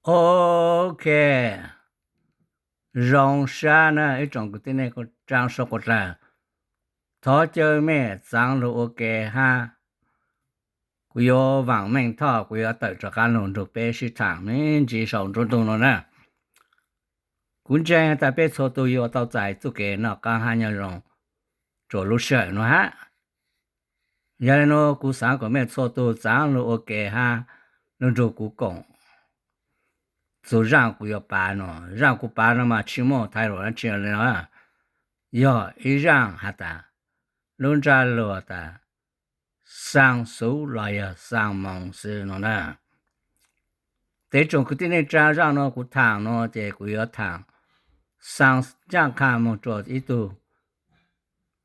Ok, zoo sab na ib tsoom kwv tij neej tsaa sab quas dlawg. Thov caw mej txaav lug ua ke hab. Kuv yuav Vaam Meej Thoj, kuv yuav tawm rov qaab lug nrug peb sib thaam me ntsis saum nruab ntug no na. Kuv ntseeg tas peb txhua tug yuav tau txais txuj kev noj qaab hab nyob zoo rua lub sij hawm nuav hab. Yog le nuav kuv xaav kuas mej txhua tug txaav lug ua ke hab lug nrug kuv koom txug zaaj kuv yuav paav no. Zaaj kuv paav no mas tsi muaj thai luam dlaab tsi le no, yog ib zaaj has tas lub ntsab lug tas xaa xuv los yog xaa moos xwb no na. Tes tsoom kwv tij neej tsaa, zaaj nuav kuv thaam no ces kuv yuav thaam xaa ncaaj qha moog rua ib tug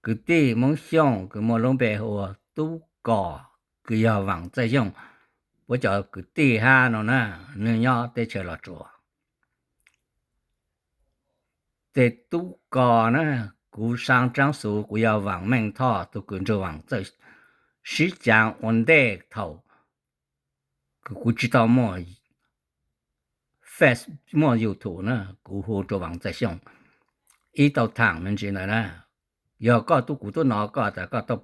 kwv tij Moob Xyooj kws muaj lub npe hu ua Tub Kos, kws yog Vaam Txawj Xyooj puab cov kwv tij hab no na, nwg nyob teb chaws Los Tsuas. Tes Tub Kos na, kuv xaa tsaab xuv, kuv yog Vaam Meej Thoj tug kws nrug Vaam Txawj sib caav ua ntej thaum kws kuv tsi tau muaj Face, muaj YouTube na, kuv hu rua Vaam Txawj Xyooj ib tau thaam me ntsis ntawd na. Yog koj tub, kuv tub nov koj tas koj tau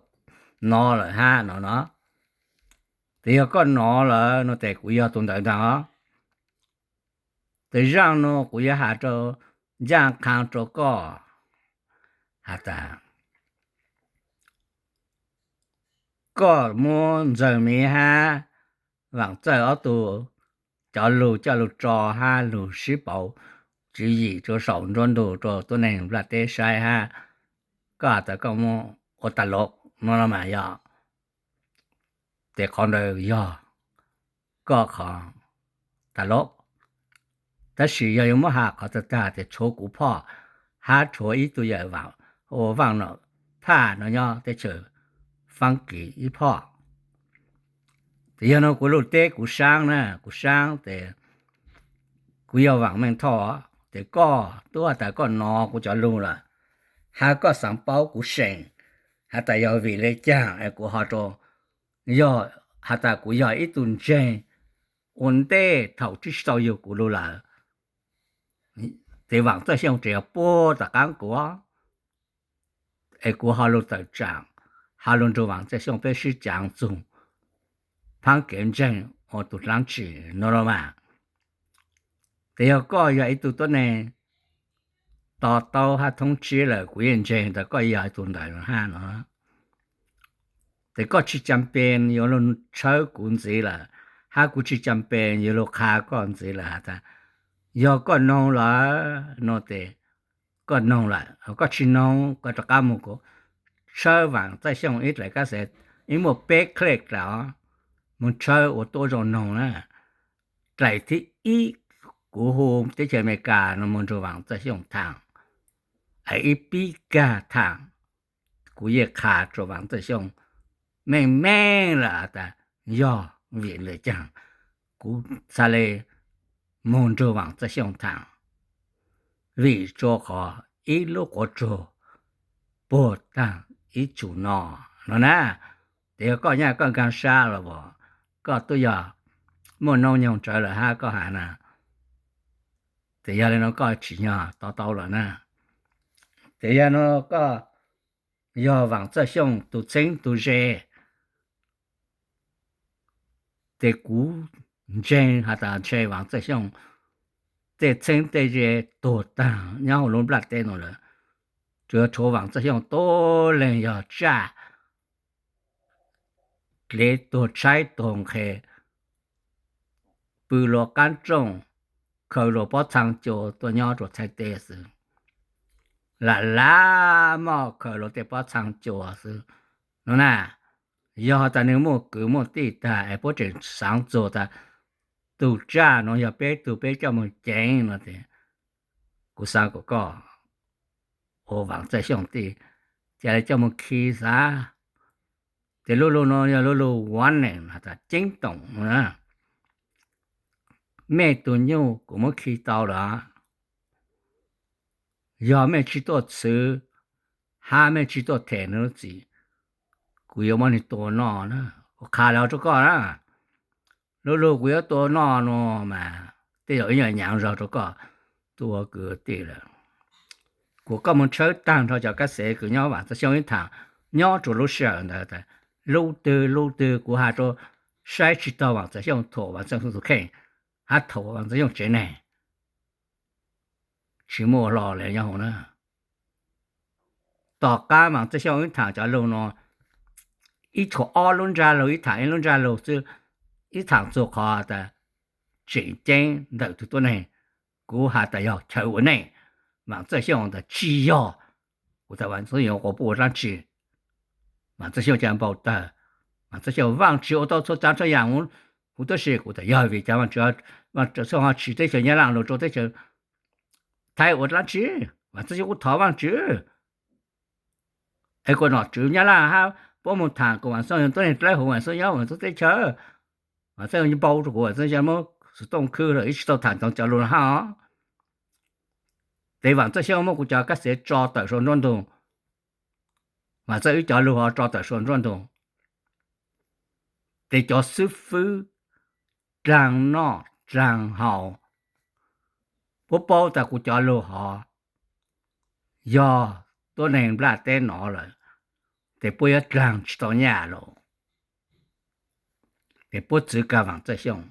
nov lawm hab no no. Tes yog koj nov lawm no tes kuv yog tug ntawd ntag os. Tes zaaj nuav kuv yuav has rua ncaaj qha rua koj has tas koj muab Ntxawg Miv hab Vaam Txawj ob tug cov lug coj lug tso hab lug sib pauv tswv yim rua saum nruab ntug rua tuab neeg nplaj teb saib hab koj has tas koj muab ua tas lov no los mas yog, tes qhov ntawd yog koj qhov tas lov. Tab sis yog yuav muab has qhov tag tag tes tshuav kuv phoj hab tshuav ib tug yawm Vaaj, ua Vaaj Nom Thaj no nyob teb chaws Faab Kis ib phoj. Tes yog nuav kuv lug teb kuv saab na, kuv saab tes kuv yog Vaam Meej Thoj, tes koj tub has tas koj nov kuv cov lug lawm, hab koj xaav paub kuv seem has tas yog vim le caag es kuv ho rua, yog has tas kuv yog ib tug ntseeg ua ntej thaum tsi tau yug kuv lug lawm, tes Vaam Txawj Xyooj tseem yog puag tom qaab kuv, es kuv ho lug tawm tsaam, ho lug nrug Vaam Txawj Xyooj peb sib caav txug phaab kev ntseeg ua tug dlaab tsi no los mas. Tes yog koj yog ib tug tuab neeg to taub hab thoob tsib lawm, kuv yeej ntseeg tas koj yog ib tug ntawd hab no. Tes koj tsi cam pes yuav lug tshawb kuv ntxiv lawm, hab kuv tsi cam pes yuav lug qha koj ntxiv lawm has tas yog koj noog lawm no tes koj noog lawm, koj tsi noog koj rov qab moog tshawb Vaam Txawj Xyooj ib dlaim kab xes, ib muaj peb click lawm, moog tshawb ua tuab zoo noog na. Dlaim thib ib kuv hu teb chaws Amelikas no moog nrug Vaam Txawj Xyooj thaam, es ib pib kag thaam kuv yeej qha rua Vaam Txawj Xyooj meej meej lawm tas yog vim le caag kuv txhaj le moog nrug Vaam Txawj Xyooj thaam, vim rua qhov ib lub quav tsuag puag taag ib tsum no no na. Tes yog koj nyaj koj nkaag sab los as, koj tub yog muaj noob nyoog tsawv lawm hab koj has na, tes yog le nuav koj tsim nyog to taub lawm na. Tes yog nuav koj yog Vaam Txawj Xyooj tug txheeb tug ze, tes kuv ntseeg has tas ntshe Vaam Txawj Xyooj tej txheeb tej ze tuag taag nyob huv lub nplaj teb nuav lawm, tsuas yog tshuav Vaam Txawj Xyooj tuab leeg yog tsaj dlev tuag tshaib tuag nqhes, pw lug qaab rooj, khaws lug pob txhaa cua tuaj nyob rua txhais teb xwb, lam lam moj khaws lug tej pob txhaa cua xwb no na. Yog has tas nwg muaj kwv muaj tij tag es puab tseem xaav txug tas tug tsaj nuav yog peb tug peb coj moog ceev no tes kuv xaav kom koj ua Vaam Txawj Xyooj tij ca le coj moog khi xav. Tes lub lug nuav yog lub lug warning has tas ceeb toom na. Mej tug nyuj kuv muab khi tau lawm, yog mej tsi tuaj txwv hab mej tsi tuaj them nwg lub txim, kuv yuav muab nwg tua noj na. Kuv qha le rua koj na, lub lug kuv yuav tua noj nuav mas tej zaum ib nyuag nyaav zog rau koj tus ua kwv tij lawm. Kuv koj mus tshawb taag nrho cov kab xev kws nyob Vaam Txawj Xyooj ib thaam, nyob rua lub sij hawm ntawd, lub twg lub twg kuv has rua, saib tsi taug Vaam Txawj Xyooj, thuam Vaam Txawj Xyooj tus kheej, hab thuam Vaam Txawj Xyooj tsev neeg. Tsi muaj hlo le nyob hov na. Tom qaab Vaam Txawj Xyooj ib thaam cov lug nuav, ib tshuam ob lub ntsab lug, ib thaam ib lub ntsab lug xwb, ib thaam txug qhov tas tseem ceeb ntawm tug tuab neeg, kuv has tas yog chaw ua neej. Vaam Txawj Xyooj tas tsi yog. Kuv tas Vaam Txawj Xyooj yuav quas puj ua dlaab tsi? Vaam Txawj Xyooj ca npau tawg. Vaam Txawj Xyooj, Vaajtswv ua tau txhua tsav txhua yaam huv tub si. Kuv tas yog vim caag Vaajtswv, Vaam Txawj Xyooj ho tsim teb chaws Nyab Laj lug rua teb chaws Thaib ua dlaab tsi? Vaam Txawj Xyooj kuj thov Vaajtswv es kuas nom tswv Nyab Laj hab puab moog thaam kuas Vaam Txawj Xyooj tuab neeg dlawb huv Vaam Txawj Xyooj nyob Vaam Txawj Xyooj teb chaws. Vaam Txawj Xyooj yeej npau rua kuv, Vaam Txawj Xyooj muab xov tooj khwb lawm, ib tsi tau thaam cov lug hab. Tes Vaam Txawj Xyooj muab kuv cov kab xev tso tawm sua nruab ntug. Vaam Txawj Xyooj wb cov lug ho tso tawm sua nruab ntug. Tes cov xwb fwb dlaag noj dlaag haus, puab paub tas kuv cov lug hov yog tuab neeg nplaj teb nov lawm, tes puab yuav dlaag tsi tau nyaj lawm. Tes puab txwv kag Vaam Txawj Xyooj.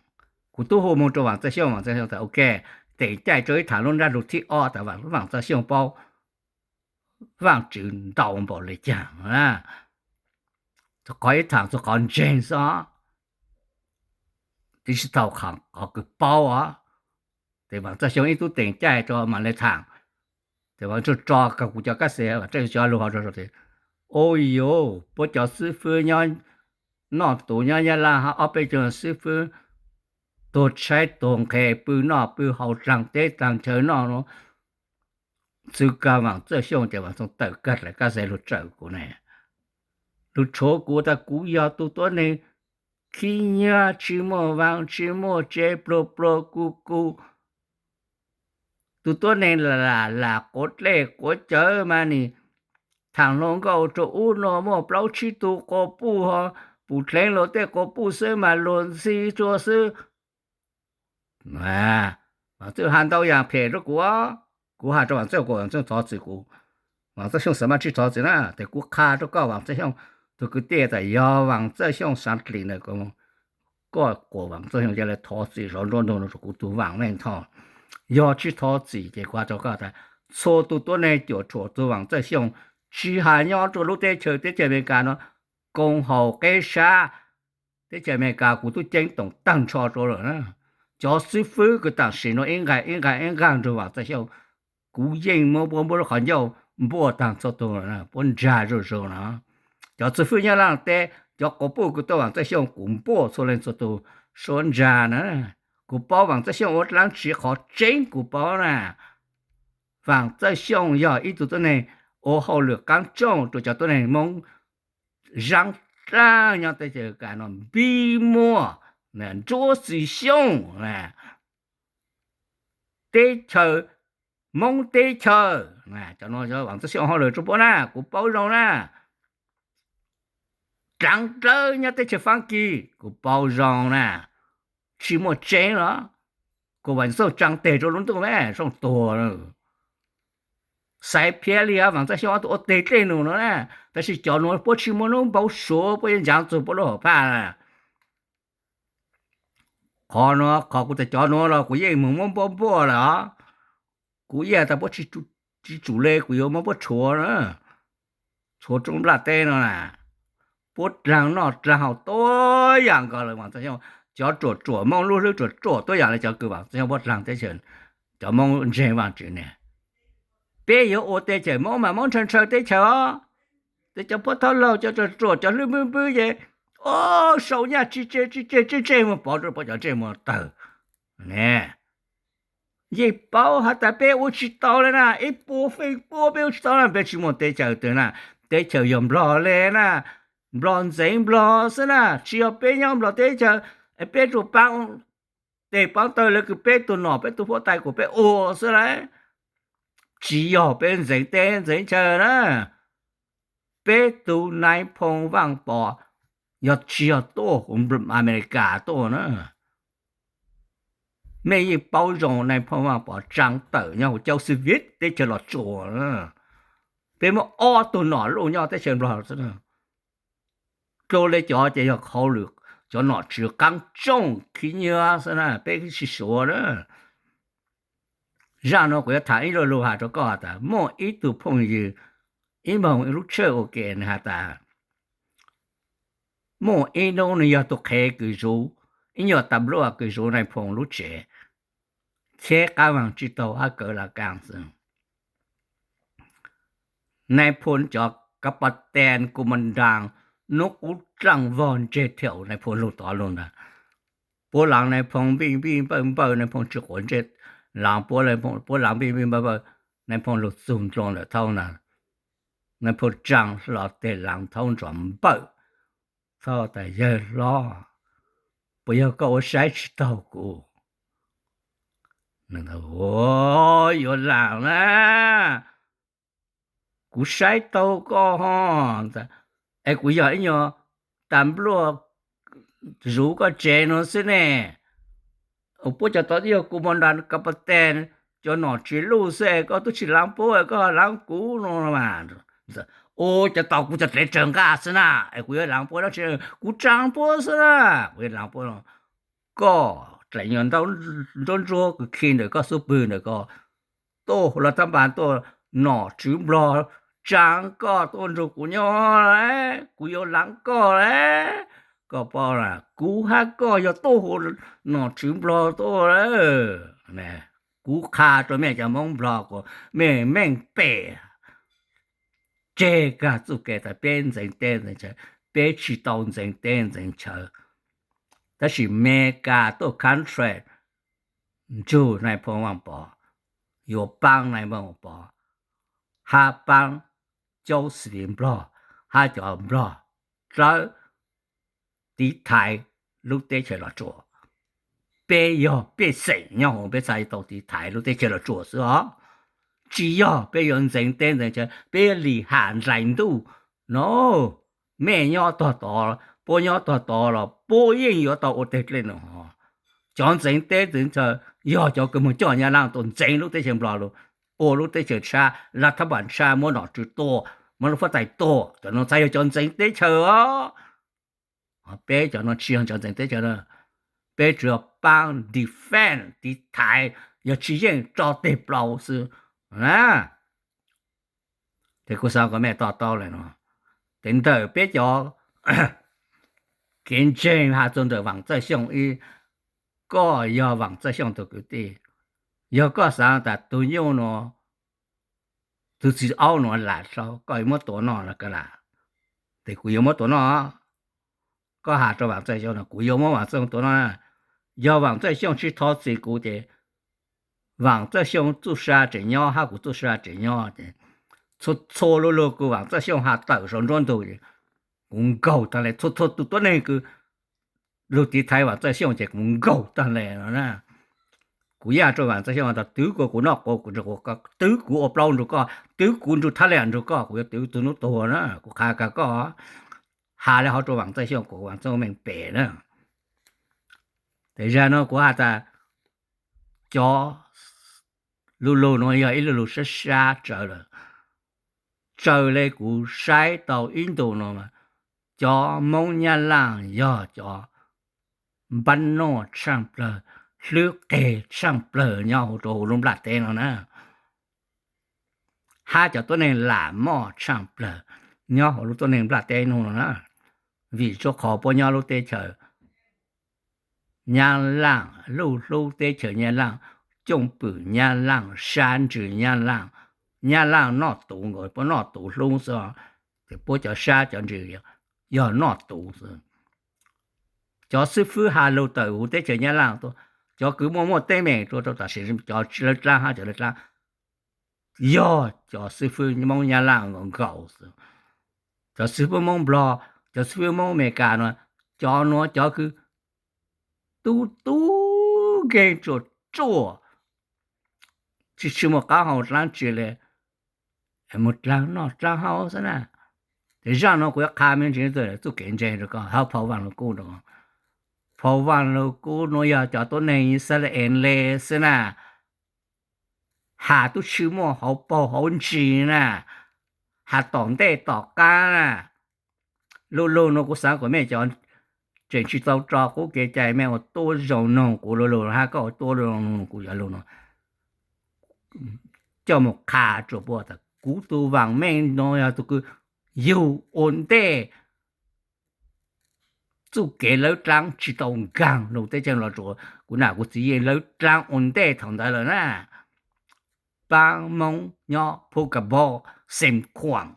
Kuv tub hu moog rua Vaam Txawj Xyooj, Vaam Txawj Xyooj tas ok, teem caij rua ib thaam lub ntsab lug thib ob tas Vaam Txawj Xyooj paub Vaajtswv ntau npaum le caag. Qhov ib thaam txug qhov ntseeg xwb, ib tsi tau qhov kws paub os. Tes Vaam Txawj Xyooj ib tub teem caij rua mam le thaam. Tes Vaam Txawj Xyooj tso kag kuv cov kab xev, Vaam Txawj Xyooj cov lug hov rua, tes, o yuj, puab cov xwb fwb nyob, noj tus nyob Nyab Laj hab ob peb cov xwb fwb tuag tshaib tuag nqhes pw noj pw haus dlaag teb dlaag chaw noj nuav, txwv kag Vaam Txawj Xyooj ces Vaam Txawj Xyooj tawm kag dlaim kab xev lug tsawm kuv ne, lug tshuav kuv tas kuv yog tug tuab neeg khib nyiab tsi muaj vaam tsi muaj tsev pluag pluag ku ku, tug tuab neeg lam lam quav dlej quav cawv mas nim thaam hluas nkauj rua ub nuav muaj plaub tsib tug quas puj ho, pum dleev luas tej quas puj xwb mas luag ntxhi rua xwb. Vaam Txawj Xyooj has ntau yaam phem rua kuv, kuv has rua Vaam Txawj Xyooj kuas Vaam Txawj Xyooj thov txim kuv. Vaam Txawj Xyooj xav mas tsi thov txim na, tes kuv qha rua koj Vaam Txawj Xyooj tug kwv tij tas yog Vaam Txawj Xyooj xaav dlim ntawm koj, koj quas Vaam Txawj Xyooj ca le thov txim zov nruab ntug rua kuv tug vaam meej tho. Yog tsi thov txim ces kuv has rua koj tas txhua tug tuab neeg cuam tshuam tug Vaam Txawj Xyooj, tsi has nyob rua lub teb chaws, teb chaws Amelikas nuav, koom haum qeb sab, teb chaws Amelikas kuv tub ceeb toom taag nrho rua lawm na. Cov xwb fwb kws tam sim nuav ib nqag ib nqag ib nqag nrug Vaam Txawj Xyooj, kuv yeej muab puab npuab lub qhov ncauj npuaj taag txhua tug, puab ntsag zuj zus no. Cov xwb fwb nyob Laaj teb, cov quas puj kws tuaj Vaam Txawj Xyooj kuv npuaj txhua leej txhua tug suab ntsag na. Kuv paub Vaam Txawj Xyooj ua dlaab tsi, qhov tseeb kuv paub na. Vaam Txawj Xyooj yog ib tug tuab neeg ua hauj lwm qaab tsooj rua cov tuab neeg Moob zaab dlaab nyob teb chaws Amelikas no, npib muaj, nruab txwv xyooj, teb chaws, Moob teb chaws, cov no Vaam Txawj Xyooj hauj lwm rua puab na, kuv paub zoo na. Dlaav dlawb nyob teb chaws Faab Kis kuv paub zoo na, tsi muaj tseeb los. Kuas Vaam Txawj Xyooj tsaa teg rua lub ntuj me Xyooj tuag, xaiv phiab li Vaam Txawj Xyooj ob tug ua teg dlej num no na. Tab sis cov nuav puab tsi muaj nub npau suav, puab yuav ntshaav txug puab lub hauv phaj na. Qhov nuav, qhov kuv tas cov nuav los kuv yeej moog muab npuaj npuaj lawm os. Kuv ib yam tas puab tsi tsum le kuv yuav muab puab tshuav na, tshuav rua nplaj teb no na. Puab dlaag noj dlaag haus tuab yaam nkaus lawm Vaam Txawj Xyooj. Cov ruam ruam Moob lub hlwb ruam ruam tuab yaam le cov kws Vaam Txawj Xyooj puab dlaag teb chaws, cov Moob ntseeg Vaajtswv ne. Peb yuav ua teb chaws Moob mas Moob ntshaw ntshaw teb chaws os. Tes cov puab thaub laug cov ruam ruam cov hlwb npwb npwb ces, o, sau nyaj tsi tseg tsi tseg tsi tseg muag pov rua puab cov ntsej muag tawg ne. Yeej paub has tas peb ua tsi tau le na, ib puas feem pua peb ua tsi tau na, peb tsi muaj teb chaws twg na. Teb chaws yog Nplog le na, Nplog ntxeev Nplog xwb na, tsi yog peb nyob Nplog teb chaws, peb rua paab teg paab taw le kws peb tug nom peb tug huab tais kuas peb ua xwb lawm. Tsi yog peb ntxeev teb ntxeev chaw na. Peb tug Nais Phoo Vaaj Pov yog tsi yog tuaj huv Amelikas tuaj na. Mej yeej paub zoo Nais Phoo Vaaj Pov tsaa tawm nyob huv Cauv Xwm Vib teb chaws Los Tsuas. Peb muab ob tug nom luj nyob teb chaws Nplog xwb, dlua le cov ces yog hauj lwm cov nom tswv qaab tsooj khib nyiab xwb na, peb tsi suav na. Zaaj nuav kuv yuav tham ib lo lug has rua koj tas muaj ib tug phooj ywg, ib moog lub tshawj ua ke nwg has tas muaj ib nub nwg yog tug qhev kws zuv, ib nyuas tas npluaj kws zuv Nais Phoo lub tsev, cheb qaab vaag tsi taug hab kawv la kaam xwb. Nais Phoo cov kav pas tes kuv mas nraag nub qub dlaaj vog ntseg thiab Nais Phoo lug tod lug ntawd. Puab laav Nais Phoo npij npij npawj npawj, Nais Phoo tsi quav ntsej laav puab, puab laav npij npij npawj npawj, Nais Phoo lug txug ntua ntawm thaub ntawd, Nais Phoo tsaa hlo teg laav thaub ntsos npawj. Thaub tas, yawg hlob, puas yog koj ua saib tsi taug kuv? Yuav laam na, kuv saib taug koj ho, es kuv yog ib nyuas tas npluaj zuv koj tsev nuav xwb ne. Puab cov tod twb yog kuv mas nraag kav pas tes, cov nom tswv luj xwb es koj tub tsi laav puab, koj laav kuv no mas. Ua cov tod kuv cov dlev tsawg nqaj xwb na, es kuv yuav laav puab dlaab tsi? Kuv tsaa puab xwb na, kuv yuav laav puab. Koj dlaim nyuas nruab ntsuab kws khi ntawm koj xub pwg ntawm koj tuaj, los thab npas tuaj, nom tswv Nplog tsaa koj tuaj nrug kuv nyob, kuv yuav laav koj lawm. Koj paub, kuv hab koj yog tuaj huv nom tswv Nplog tuaj. Kuv qha rua mej cov Moob Nplog kuas mej meej pem, tseg kag txuj kev tas peb ntxeev teb ntxeev chaw, peb tsi tau ntxeev teb ntxeev chaw. Tab sis Meskas tuaj contract nrug Nais Phoo Vaaj Pov, yuav paab Nais Phoo Vaaj Pov, hab paab Cauv Xwm Vib Nplog, hab cov Nplog dlawb tiv thaiv lub teb chaws Los Tsuas. Peb yog pej xeem nyob huv peb txhaj tau tiv thaiv lub teb chaws Los Tsuas xwb os. Tsi yog peb yuav ntxeev teb ntxeev chaw, peb yuav lim ham nplaim ntuj no. Mej nyob tog tod, puab nyob tog tod los puab yeej yuav tau ua teg dlej nuav. Cov ntxeev teb ntxeev chaw yog cov kws moog coj Nyab Laaj tuaj ntxeev lub teb chaws Nplog lug, ua lub teb chaws tshab, laj thab npas tshab, muab nom tswv tua, muab lub fab tais tua, cov nuav txhaj yog cov ntxeev teb chaws os. Peb cov nuav tsi yog cov ntxeev teb chaws, peb tsuas yog paab defend tiv thaiv, yog tsi yeej tso teg plaub xwb na. Ces kuv xaav kom mej to taub le nuav, tes ntawm peb cov kev ntseeg has txug ntawm Vaam Txawj Xyooj ib, koj yog Vaam Txawj Xyooj tug kwv tij, yog koj xaav tas tug nyuj nuav, tug txiv aub nuav lam dlhau, koj yuav muab tua noj los kav lam, tes kuv yuav muab tua noj. Koj has rua Vaam Txawj Xyooj no kuv yuav muab Vaam Txawj Xyooj tua noj. Yog Vaam Txawj Xyooj tsi thov txim kuv ces Vaam Txawj Xyooj txuj sa tseem nyob hab kuv txuj sa tseem nyob ces txhua txhua lu lug kws Vaam Txawj Xyooj has tawm saum nruab ntug es kuv nkaug taag le. Txhua txhua tug tuab neeg kws lug tiv thaiv Vaam Txawj Xyooj ces kuv nkaug taag le no na. Kuv yaj rua Vaam Txawj Xyooj tas twv kuas kuv noj quav, kuv nrug quav, twv kuv ua plaub nrug koj, twv kuv nrug thab le nrug koj, kuv yuav twv txug nub tuag na, kuv qha kag koj. Has le hov rua Vaam Txawj Xyooj kuas Vaam Txawj Xyooj meej pem na. Tes zag nuav kuv has tas cov lu lug nuav yog ib lu lug sab sab tsawv lawm. Tsawv le kuv saib tau ib ntu nuav, cov Moob Nyab Laaj yog cov npab noj tshaaj plawg, hlwb qeg tshaaj plawg nyob huv rua huv lub nplaj teb no na. Hab cov tuab neeg lam moj tshaaj plawg nyob huv lub tuab neeg nplaj teb nuav no na. Vim rua qhov puab nyob lub teb chaws Nyab Laaj, lub hlub teb chaws Nyab Laaj, cooj pwm Nyab Laaj, sab ntsws Nyab Laaj, Nyab Laaj noj tuv nkaus puab noj tuv hlub xwb, ces puab cov sab cov ntsws yog noj tuv xwb. Cov xib fwb has lug tawm huv teb chaws Nyab Laaj tuaj, cov kws muaj muaj teeb meem rua rau tam sim cov lawv dlaab hab cov lawv dlaab, yog cov xib fwb Moob Nyab Laaj nkaus nkaus xwb. Cov xib fwb Moob Nplog, cov xib fwb Moob Amelikas nuav, cov nuav cov kws tub tub nkeeg tsuam tsuam, tsi tsi muaj qaab hau dlaab tsi le, mus dlaag noj dlaag haus xwb na. Ces zaaj nuav kuv yuav qha me ntsis txuj kev ntseeg rua koj, hab phau Vaaj Lug Kub rua koj. Phau Vaj Lug Kub nuav yog cov tuab neeg Yixalayees le xwb na, has tub tsi muaj hauv paug hauv ntsis na, has tom ntej tom qab na. Lu lug nuav kuv xaav kuas mej cov tseem tsi tau rua qub kev cai mej ua tuab zoo noog kuv lu lug hab koj ua tuab zoo noog kuv cov lug nuav. Coj moog qha rua puab tas kuv tug vaam meej nuav yog tug kws yug ua ntej txuj kev lawv dlaab tsi tau nkaag lug teb chaws Los Tsuas. Kuv nam kuv txiv yeej lawv dlaab ua ntej thaum ntawd lawm na. Paab Moob nyob Phub Ka Pob, Xeem Khuam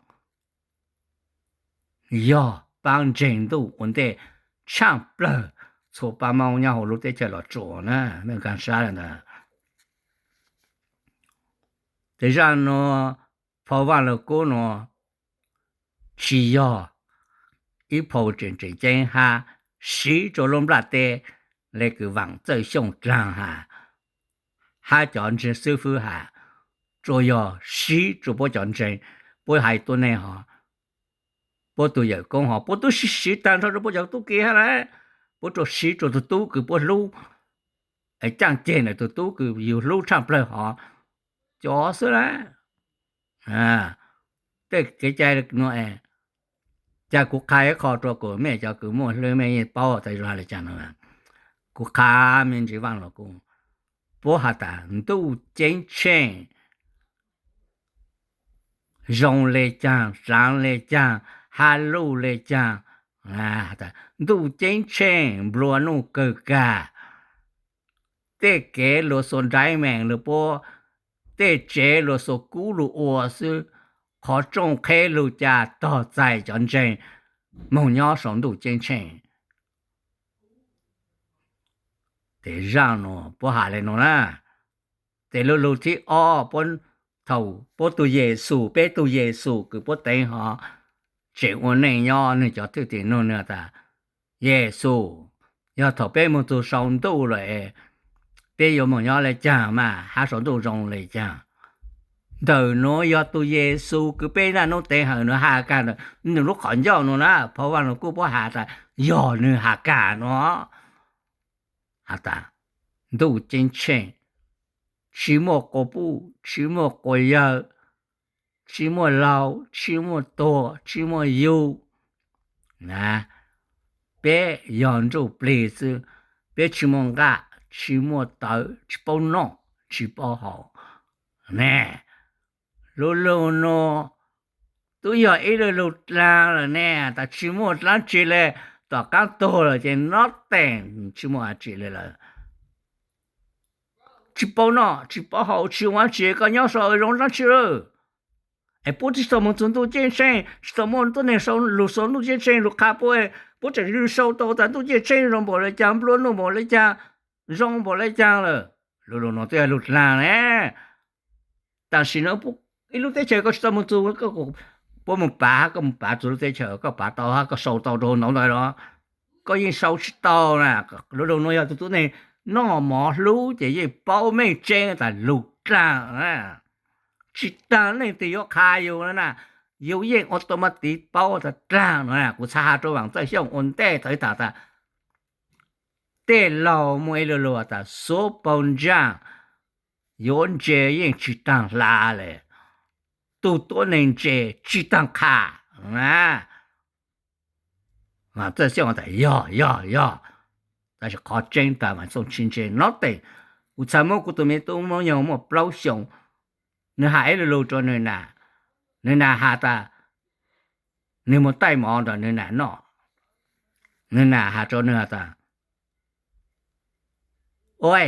yog paab ntseeg ntuj ua ntej tshaaj plawg txhua paab Moob nyob huv lub teb chaws Los Tsuas na, mej kaag sab le ntawd. Tes zaaj nuav, phau Vaj Lug Kub nuav tsi yog ib phau tseem tseem ceeb hab siv rua lub nplaj teb le kws Vaam Txawj Xyooj dlaag has, hab cov ntseeg xwb fwb has, tsuas yog siv rua puab cov ntseeg. Puab hais tuab neeg hov, puab tug yawm koob hov, puab tub siv siv taag nrho rua puab cov tub ki hab na. Puab tsuas siv rua tug tub kws puab hlub, caaj ceg ntawm tug tub kws yug hlub tshaaj plawg hov, cov xwb na. Tej kev cai nuav, ca kuv qha ib qho rua kuas mej cov kws muaj hlwb mej yeej paub tas zoo le caag nuav. Kuv qha me ntsis Vaaj Lug Kub, puab has tas Ntuj Ceeb Tsheej zoo le caag, dlaav le caag, hab luj le caag. Ntuj Ceeb Tsheej nplua nuj kawg kag, tej kev luag xuas nraiv meem lug puab, tej tsev luag xuas kub lug ua xwb, qhov tsooj qheb lug ca tog txais cov ntseeg moog nyob sau Ntuj Ceeb Tsheej. Tes zaaj nuav puab has le nuav na. Tes lu lug thib ob, thaum puab tug Yexus, peb tug Yexus kws puab teev hov tseem ua neej nyob, nwg cov thwj tim nug nwg tas, Yexus, yog thaum peb moog txug sau ntuj lawm, peb yuav moog nyob le caag mas, hab sau ntuj zoo le caag? Ntawm nuav yog tug Yexus kws peb naj nub teev hawm nuav has kag ntawm nwg lub qhov ncauj nuav na, phau Vaaj Lug Kub puab has tas yog nwg has kag nuav. Has tas Ntuj Ceeb Tsheej, tsi muaj quas puj, tsi muaj quas yawg, tsi muaj laug, tsi muaj tuag, tsi muaj yug. Peb yog nruj plig xwb, peb tsi muaj nqaj, tsi muaj tawv, tsi paub noj, tsi paub haus. Ne, lu lug nuav tub yog ib lu lug dlaag lawm ne, tas tsi muaj dlaab tsi le, tom qaab tuag lawm ces nothing, tsi muaj dlaab tsi le lawm. Tsi paub noj, tsi paub haus, tsi ua dlaab tsi, koj nyob sau zoo dlaab tsi lawm? Es puab tsi tau moog txug Ntuj Ceeb Tsheej, tsi tau muaj tuab neeg lug sau Ntuj Ceeb Tsheej lug qha puab, puab tseem sau tau tas Ntuj Ceeb Tsheej zoo npaum le caag, nplua nuj npaum le caag, zoo npaum le caag lawm. Lu lug nuav tub yog lug dlaag ne. Tam sim nuav ib lub teb chaws koj tsi tau moog txug, puab moog pav, koj moog pav txug lub teb chaws koj pav tau hab koj sau tau rua ntawd los, koj yeej sau tsi tau na. Lu lug nuav yog tug tuab neeg noj mov hlub ces yeej paub meej tseeb tas lug dlaag na. Tsi taag leej twg yuav qha yug na, yug yeej ua tau mas tiv paub tas dlaag no. Kuv txhaj has rua Vaam Txawj Xyooj ua ntej tau ib tag tas, tej laug muaj ib lu lug tas xuav paug ntsaaj yuav ntse yeej tsi taag hlav le, tug tuab neeg ntse tsi taag qha na. Vaam Txawj Xyooj tas yog, yog, yog, tab sis qhov tseeb tas Vaam Txawj Xyooj tsi ntse nothing. Kuv txhaj muab kuv tug me tub Moob Nyoog muaj plaub xyoo, nwg has ib lu lug rua nwg nam, nwg nam has tas, nwg muaj taij mov nrug nwg nam noj, nwg nam has rua nwg has tas, Ua,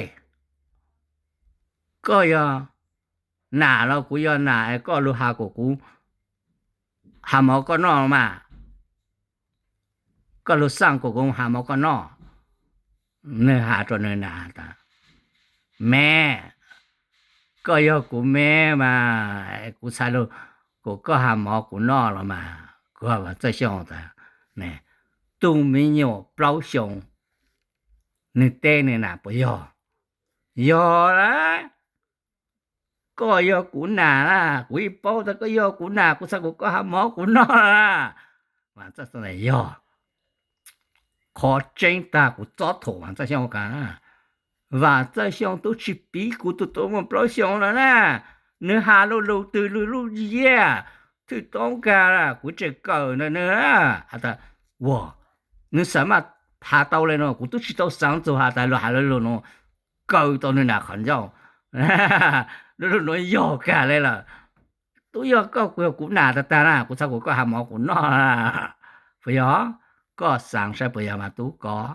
koj yog nam los kuv yog nam es koj lug has kuas kuv has mov koj noj los mas, koj lug xaaj kuas kuv has mov koj noj. Nwg has rua nwg nam tas, Me, koj yog kuv me mas, kuv txhaj lug kuas koj has mov kuv noj los mas. Kuv Vaam Txawj Xyooj tas, tug me nyuam plaub xyoo, nwg teb nwg nam puas yog? Yog lawm. Koj yog kuv nam na, kuv yeej paub tas koj yog kuv nam, kuv txhaj kuas koj has mov kuv noj na. Yog. Qhov tseeb tag kuv txob thuam Vam Txawj Xyooj ka, Vam Txawj Xyooj twb tsis piv kuv tus tub muaj plaub xyoos lawm na. Nws has lus twg lub yiag thwj toob kag, kuv tseem kawm ntawm nws. Has tas, ua, nws xav mas has tau li no, kuv twb tsis tau xaav txug has tas luag has lug no, kawm tau nws nam qhov ncauj. Lub lug nuav yog kag li lawm. Tub yog koj kuv yog kuv nam tag tag na, kuv txhaj kuas koj has mov kuv noj. Puas yog? Koj xaav saib puas yog mas tub koj.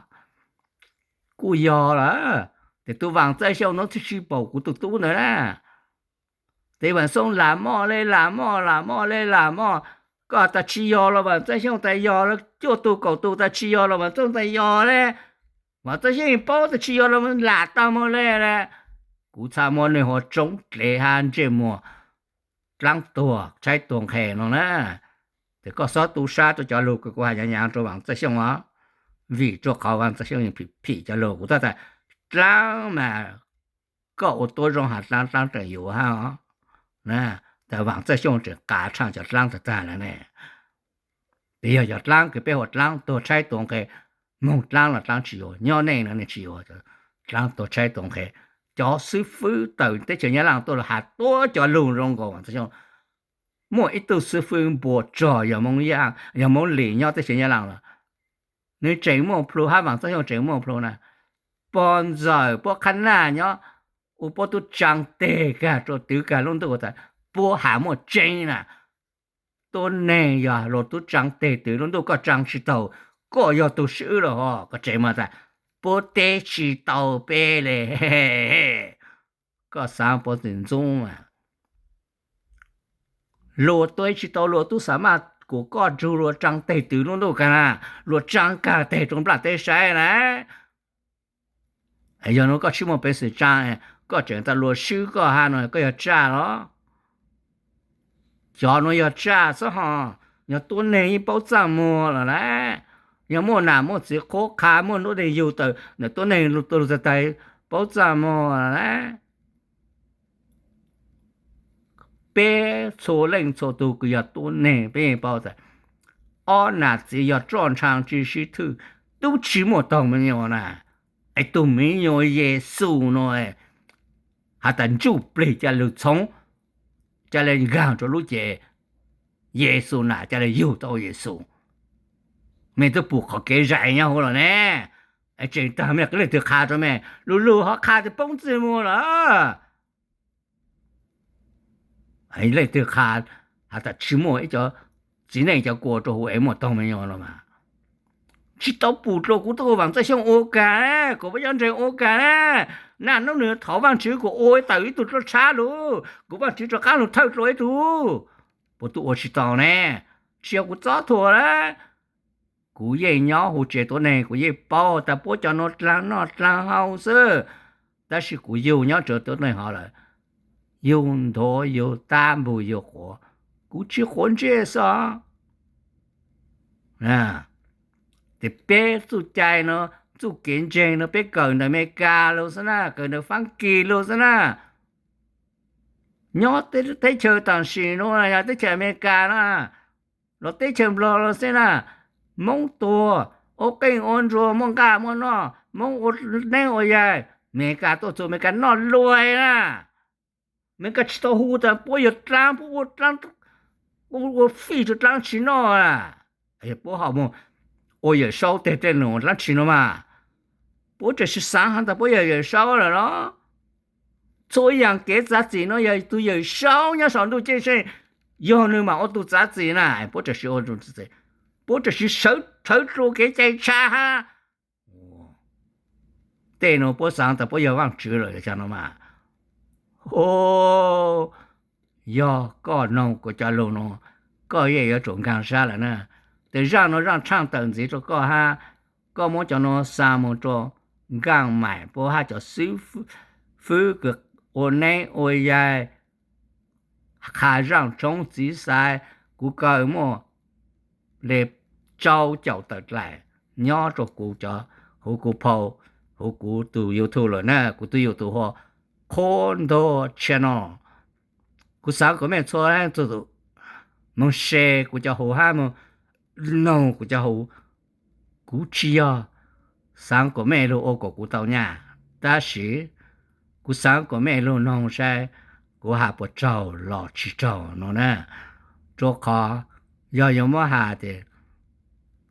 Kuj yog lawm, tes tug Vam Txawj Xyooj nuav tsis paum kuv tus tub ntawd na. Tes Vam Xyooj lam moj le lam moj lam moj le lam moj. Koj tas tsis yog los Vam Txawj Xyooj tas yog le, cuaj tug kaum tug tas tsis yog los Vam Txawj Xyooj tas yog le. Vam Txawj Xyooj paub tas tsis yog los lam tag mog le. Kuv txhaj muab nwg ua tsoob dlev hab ntsej muag dlaab tuag tshaib tuag nqhe no na. Tes koj xob tu sab rua cov lug kws kuv has nyaav nyaav rua Vam Txawj Xyooj os, vim rua qhov Vam Txawj Xyooj phim phim cov lug. Kuv txhaj tas dlaab mas koj ua tuab zoo has dlaab, dlaab tseem yuav hab os. Tas Vam Txawj Xyooj tseem qav tshaaj cov dlaab tag tag lawm ne. Tes yog cov dlaab kws peb hu ua dlaab tuag tshaib tuag nqhe, moog dlaab los dlaab tsis yuav, nyob neej no nej tsis yuav, dlaab tuag tshaib tuag nqhe. Cov xwb fwb tawm teb chaws Nyab Laaj tuaj los has tuab cov lug zoo nkaus Vam Txawj Xyooj. Muaj ib tug xwb fwb npua rog yog Moob Yaaj, yog Moob Lis nyob teb chaws Nyab Laaj los, nwg tseem muaj plhu hab Vam Txawj Xyooj tseem muaj plhu na. Pog ntxawm puab qhab naj nyob ua puab tub tsaav teg kag rua twv kag lub ntuj tas puab has muaj tseeb na. Tuab neeg yog luag tub tsaav teg twv lub ntuj koj tsaav tsis taug, koj yog tug swb los ho koj tseem mas tas puab teb tsis tau peb le. Koj xaav puab txiv ntxub mas luag teb tsis tau luag tub xav maj kuas koj nrug luag tsaav teg twv lub ntuj kag na, luag tsaav kag teg rua nplaj teb saib na. Yog nuav koj tsis muaj peev xwm tsaav, koj tseem tas luag swb koj hab no koj yog tsaj los? Cov nuav yog tsaj xwb ho, yog tuab neeg yeej paub txaj muag lawm lawm. Yog muaj nam muaj txiv qhuab qha muaj nuab neeg yug tawm ntawm tuab neeg lug tug lug tag tag paub txaj muag lawm lawm. Peb txhua leej txhua tug kws yog tuab neeg peb yeej paub tas ob nam txiv yog roj ntsha tsis sib thwj, tub tsis muaj taug me nyuam na. Es tug me nyuam Yexus no has tas ntsuj plig ca lug txhoov, ca le nkaag rua lub cev Yexus na, ca le yug tau Yexus. Mej twb pum qhov kev zais nyob huv lawm ne. Tseem tas mej leej twg qha rua mej, lug lug ho qha tas poob txwg muag lawm. Leej twg qha has tas tsis muaj ib cov txiv neej cov kua rua huv es muaj taug me nyuam no mas tsis tau pum dlua. Kuv tuaj kuas Vaam Txawj Xyooj ua kag, kuas Vaaj Cov Nreeg ua kag na. Naj nub nwg thov Vaajtswv kuas ua tawm ib tug dlua tshab lug, kuas Vaajtswv rov qaab lug thawj dlua ib tug. Puas tuaj ua tsis tau ne? Tsis yog kuv txob thuam lawm. Kuv yeej nyob huv tsev tuab neeg, kuv yeej paub tas puab cov nuav dlaag noj dlaag haus xwb, tab sis kuv yug nyob tsev tuab neeg hov lawm, yug nthuav yug tab npug yug quav, kuv tsis quav ntsej xwb. Ces peb txuj cai nuav, txuj kev ntseeg nuav peb kawm ntawm Amelikas lug xwb na, kawm ntawm Faab Kis lug xwb na. Nyob teb chaws taam sim nuav yog teb chaws Amelikas na, los teb chaws Nplog los xwb na, Moob tuag, ua qeej ua nruas, muaj nqaj muaj noj, Moob ua neeb ua yaig, Amelikas tuaj txug Amelikas noj luas na. Amelikas tsis tau hu tas puab yog dlaab, puab ua dlaab, puab ua fij rua dlaab tsi noj. Puab ho moog ua Yawm Saub teg tej lug dlaab tsi nuav mas. Puab tseem xaav has tas puab yog Yawm Saub lawm los? Txhua yaam kev txav txim nuav yog tug Yawm Saub nyob sau ntuj ceeb tsheej, yog nwg mam ua tug txav txim na. Puab tseem, puab tseem sawv rhawv dlua kev cai tshav hab. Tej nuav puab xaav tas puab yog Vaajtswv lawm no mas. Yog koj noog kuv cov lug nuav, koj yeej yuav tsum nkaag sab lawm na. Tes zaaj nuav zaaj tshaaj tawm ntxiv rua koj hab, koj muab cov nuav xa moog rua Nkaaj Maim puab hab cov xib fwb kws ua neeb ua yaig, qha zaaj tshoob txiv xaiv. Kuv kawg muaj le rau caum tawm dlaim nyob rua kuv cov, huv kuv phau, huv kuv tug YouTube lawm na. Kuv tug YouTube hu ua Qhuab Ntuag Channel. Kuv xaav kuas mej txhua leej txhua tus moog share kuv cov huv hab moog noog kuv cov huv. Kuv tsis yog xaav kuas mej lug ua kuas kuv tau nyaj, tab sis kuv xaav kuas mej lug noog saib kuv has puas raug los tsis raug no na. Rua qhov yog yuav muab has tes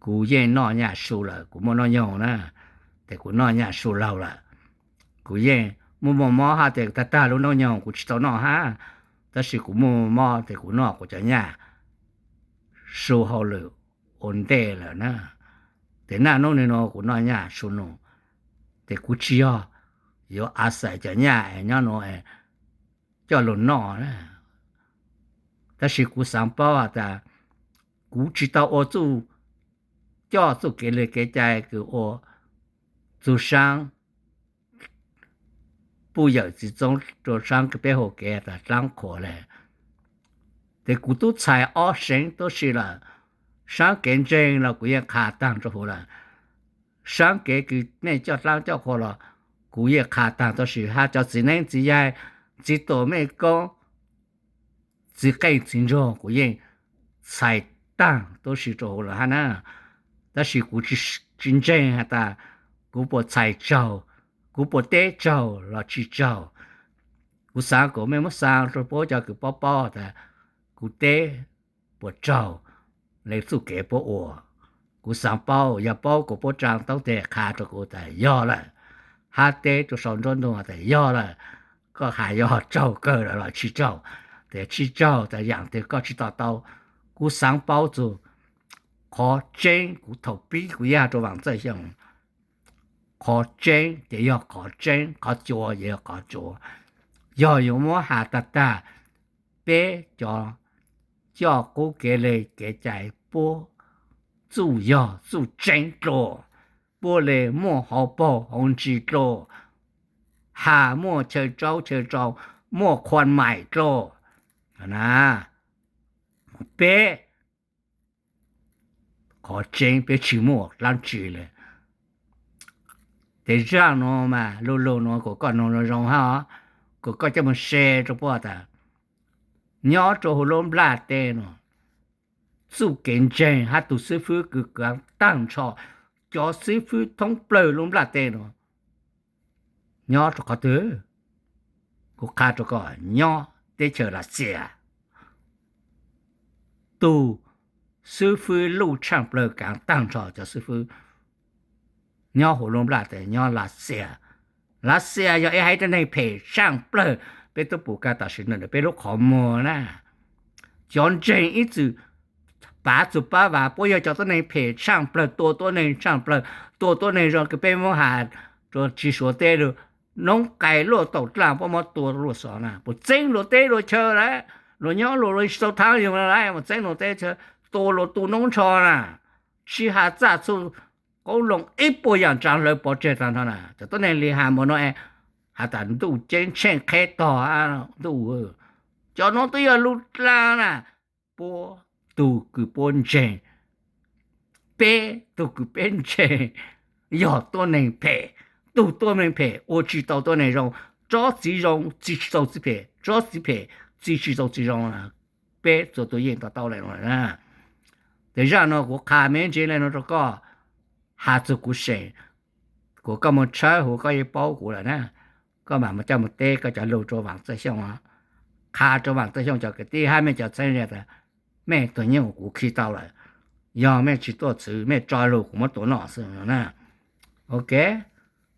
kuv yeej noj nyaj su lawm, kuv muaj noj nyoog na, tes kuv noj nyaj su laug lawm. Kuv yeej muaj muaj mob hab tes tag tag lub noob nyoog kuv tsis tau noj hab, tab sis kuv muaj mob tes kuv noj kuv cov nyaj su hauj lwm ua ntej lawm na. Tes naj nub nwg no kuv noj nyaj su nub, tes kuv tsis yog yuav a xais cov nyaj es nyob nuav coj lug noj na. Tab sis kuv xaav paub has tas kuv tsis tau ua txuj, coj txuj kev li kev cai kws ua txug saab puj yawm txiv txoob rua saab kws peb hu kev tas dlaab qhuas le. Tes kuv tub txhais ob seev tuab si lawm, saab kev ntseeg los kuv yeej qha taag rua huv lawm, saab kev kws mej coj dlaab coj qhuas los kuv yeej qha taag tuab si, hab cov txiv neeb txiv yaig, txiv tuam mej koob, txiv qeej txiv nraug kuv yeej txhais taag tuab si rua huv lawm hab na. Tab sis kuv tsis ntseeg has tas kuv puas txhais tsaug, kuv puas teb tsaug los tsis tsaug. Kuv xaav kuas mej muab xaa rua puab cov kws paub paub tas kuv teb puas raug le txuj kev puab ua. Kuv xaav paub, yog paub kuas puab tsaa taub teg qha rua kuv tas yog lawm, hab teb rua sau nruab ntug tas yog lawm, koj has yog tsaug kawg lawm los tsis tsaug, tes tsis tsaug tas yaam twg koj tsis to taub. Kuv xaav paub txug qhov tseeb, kuv thaus pib kuv yaj rua Vaam Txawj Xyooj, qhov tseeb ces yog qhov tseeb, qhov cua ces yog qhov cua. Yog yuav muab has tag tag, peb cov coj qub kev le kev cai puab txuj yog txuj tseeb dlua, puab le muaj hauv paug hauv ntsis dlua, has muaj chaw tsaub chaw rau, muaj khuam maim dlua na. Peb qhov tseeb peb tsis muaj dlaab tsi le. Tes zaaj nuav mas lu lug nuav kuas koj noog zoo zoo hab, kuas koj coj moog se rua puab tas, nyob rua huv lub nplaj teb nuav, txuj kev ntseeg hab tug xwb fwb kws kaav taag nrho cov xwb fwb thoob plawg lub nplaj teb nuav nyob rua qhov twg? Kuv qha rua koj, nyob teb chaws Lavxias. Tug xwb fwb luj tshaaj plawg kaav taag nrho cov xwb fwb nyob huv lub nplaj teb nyob Lavxias. Lavxias yog ib haiv tuab neeg phem tshaaj plawg, peb tub pum kag tam sim nuav peb lub qhov muag na. Cov ntseeg ib txwm pav txug pab vas, puab yog cov tuab neeg phem tshaaj plawg, tua tuab neeg tshaaj plawg, tua tuab neeg zoo kws peb muab has rua tsis suav teb lug, noob qais luaj taum dlaaj puab muab tua luaj xov na, puas txeeb luag teb luag chaw lawm, luag nyob luag tsis tau thaab yoog lawm, puas txeeb luag teb chaw, tua luag tu noob nrho na, tsis has txaj txuj qoob loo ib puas yaam tsaa hlawv pov tseg taag nrho na. Cov tuab neeg li has npaum no es has tas ntuj ceeb tsheej qheb tog ntuj, cov nuav twb yog lub dlaab na. Puab tug kws puab ntseeg, peb tug kws peb ntseeg yog tuab neeg phem, tug tuab neeg phem ua tsis tau tuab neeg zoo, tsob txiv zoo txi tsis tau txiv phem, tsob txiv phem txi tsis tau txiv zoo. Peb txhua tug yeej to taub le nuav. Tes zaaj nuav kuv qha me ntsis le nuav rua koj, has txug kuv seem, kuas koj moog tshawb huv koj yeej paub kuv lawm na. Koj mam mus coj moog teb koj cov lug rua Vaam Txawj Xyooj, qha rua Vaam Txawj Xyooj cov kwv tij hab mej cov txheeb ze tas mej tug nyuj kuv khi tau lawm, yog mej tsis tuaj txwv mej tso lug kuv muab tua noj xwb na. Ok,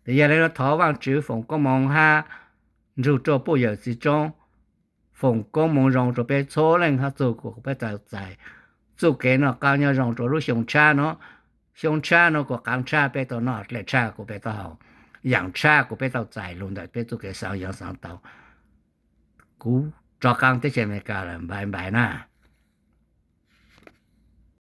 tes yog le nuav thov Vaajtswv foom koob moov hab nrug rua puj yawm txiv tsoob, foom koob moov zoo rua peb txhua leej hab txug kuas peb tau txais txuj kev noj qaab nyob zoo rua lub xyoo tshab nuav. Xyoo tshab nuav kuas qaav tshab peb tau noj, dlej tshab kuas peb tau haus, yaam tshab kuas peb tau txais lug ntawm peb txuj kev xaav yoov xaav tau. Kuv rov qaab teb chaws Amelikas lawm, npaiv npaiv na.